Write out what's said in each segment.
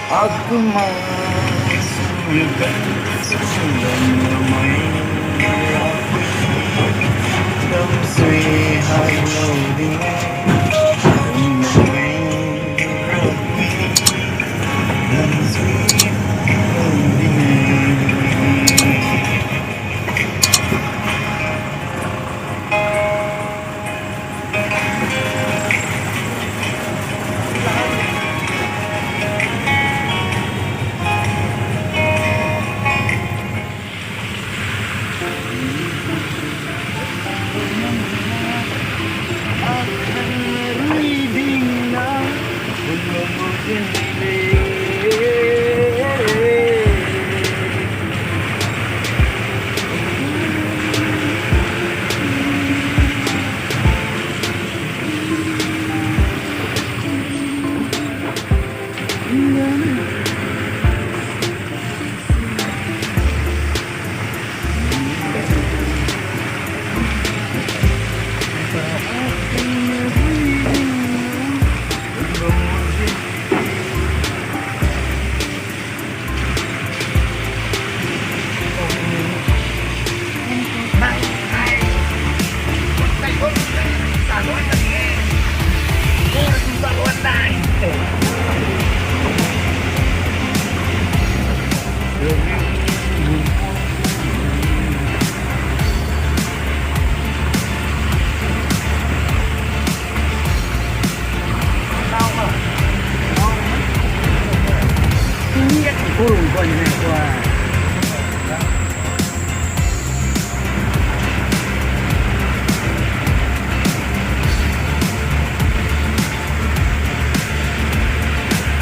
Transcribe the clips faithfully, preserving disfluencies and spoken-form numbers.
Akma sumkan sumkan lamei, lam sui hai lo ding e, lam lamei, lam sui hai lo ding e.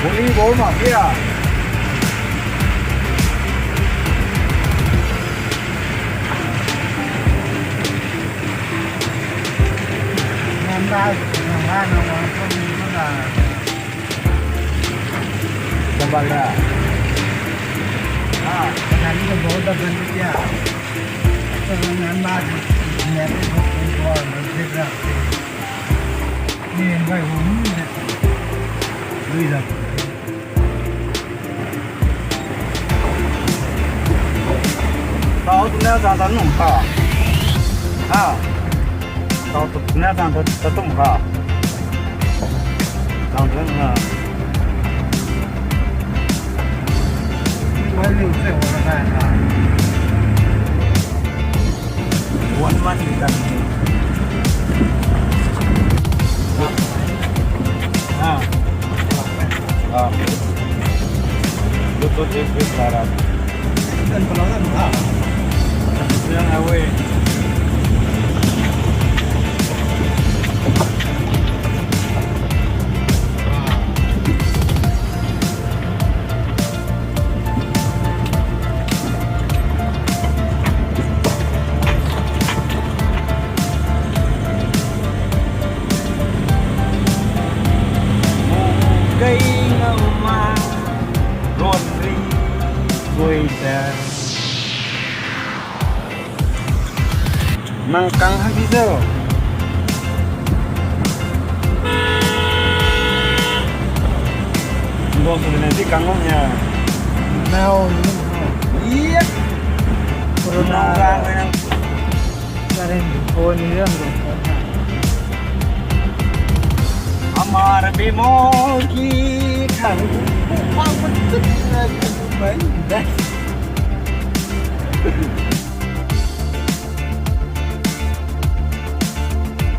Volleyball mak khe. Double ra. हाँ, पता नहीं तो बहुत double है क्या? अच्छा, मैं बात, मैं तो बहुत, बहुत, बहुत देख रहा हूँ। ये भाई, वो नहीं है। Lui ra. Tau tu na zang ta nung kha. Ha. Tau tu na zang ta, ta tum kha. Zang ta na. Wai liu se wa na na. One month return. Ah. Ah. Lu tu trip trip la ra. Kan pala na ha. Yang away. Mukei ngau ma ruan ri gui ta. Nang kang hak di zo. Bo su na di kang hak ya. Nau ni. Iya. Corona. Nau ga mai nang. Karen phone ni ram ram. Amar bimol ki thang pang pang pang.